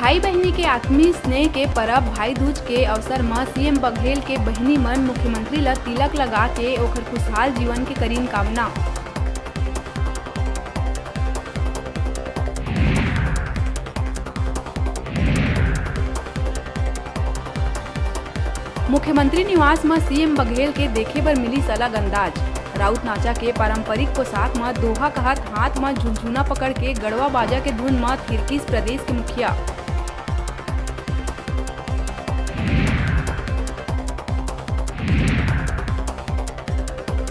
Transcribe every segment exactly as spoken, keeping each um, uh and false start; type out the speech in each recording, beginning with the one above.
भाई बहिनी के आत्मीय स्नेह के परब भाई दूज के अवसर म सीएम बघेल के बहिनी मन मुख्यमंत्री ल तिलक लगा के ओखर खुशहाल जीवन के करीन कामना। मुख्यमंत्री निवास म सीएम बघेल के देखे बर मिलिस अलग अंदाज। राउत नाचा के पारंपरिक पोशाक म दोहा कहत हाथ म झुनझुना पकड़ के गड़वा बाजा के धुन म थिरकिस प्रदेश के मुखिया।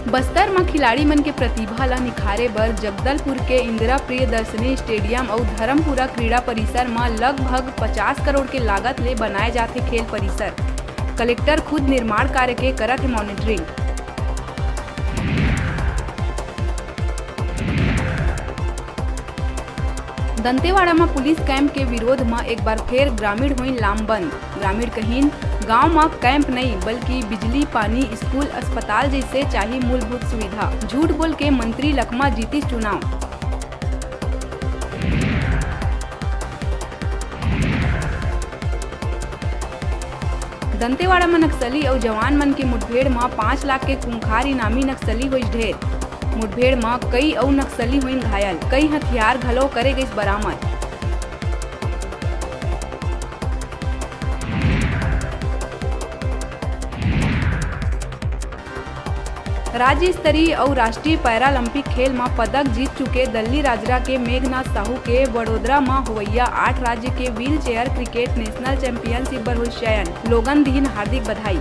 बस्तर म खिलाड़ी मन के प्रतिभा ल निखारे बर जगदलपुर के इंदिरा प्रियदर्शनी स्टेडियम अउ धरमपुरा क्रीड़ा परिसर म लगभग पचास करोड़ के लागत ले बनाए जाथे खेल परिसर। कलेक्टर खुद निर्माण कार्य के करत हे मॉनिटरिंग। दंतेवाड़ा म पुलिस कैंप के विरोध म एक बार फेर ग्रामीण होइन लामबंद। ग्रामीण कहिन, गांव म कैंप नइ, बल्कि बिजली, पानी, स्कूल, अस्पताल जइसे चाही मूलभूत सुविधा। झूठ बोल के मंत्री लकमा जीतिस चुनाव। दंतेवाड़ा म नक्सली अउ जवान मन के मुठभेड़ म पाँच लाख के खूंखार इनामी नक्सली होइस ढेर। मुठभेड़ म कई अउ नक्सली होइन घायल, कई हथियार घलो करे गइस बरामद। राज्य स्तरीय अउ राष्ट्रीय पैरालंपिक खेल म पदक जीत चुके दल्ली राजरा के मेघनाथ साहू के वडोदरा म होवइया आठ राज्य के wheel chair cricket national championship बर होइस चयन। लोगन दिहिन हार्दिक बधाई।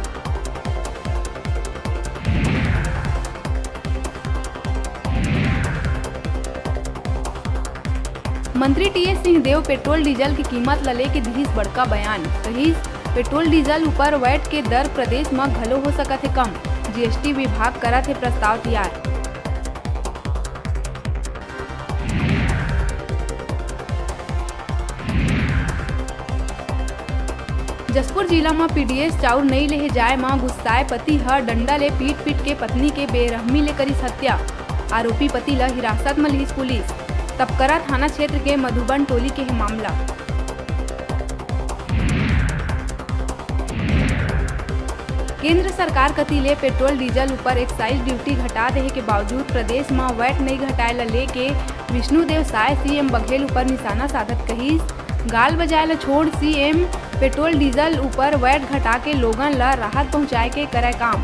मंत्री टीएस सिंहदेव पेट्रोल डीजल के कीमत ल लेके दिहिस बड़का बयान। कहिस, पेट्रोल डीजल ऊपर वैट के दर प्रदेश म घलो हो सकत हे कम। जीएसटी विभाग करत हे प्रस्ताव तियार। जशपुर जिला म पीडीएस चाउर नइ लेहे जाए म गुस्साए पति ह डंडा ले पीट-पीट के पत्नी के बेरहमी ले करिस हत्या। आरोपी पति ल हिरासत म लिहिस पुलिस। तपकरा थाना क्षेत्र के मधुबन टोली के हे मामला। केंद्र सरकार कति ले पेट्रोल डीजल ऊपर एक्साइज ड्यूटी घटा देहे के बावजूद प्रदेश म वैट नइ घटाए ल लेके विष्णुदेव साय सीएम बघेल ऊपर निशाना साधत कहिस, गाल बजाए ल छोड़ सीएम पेट्रोल डीजल ऊपर वैट घटा के लोगन ल राहत पहुंचाए के करय काम।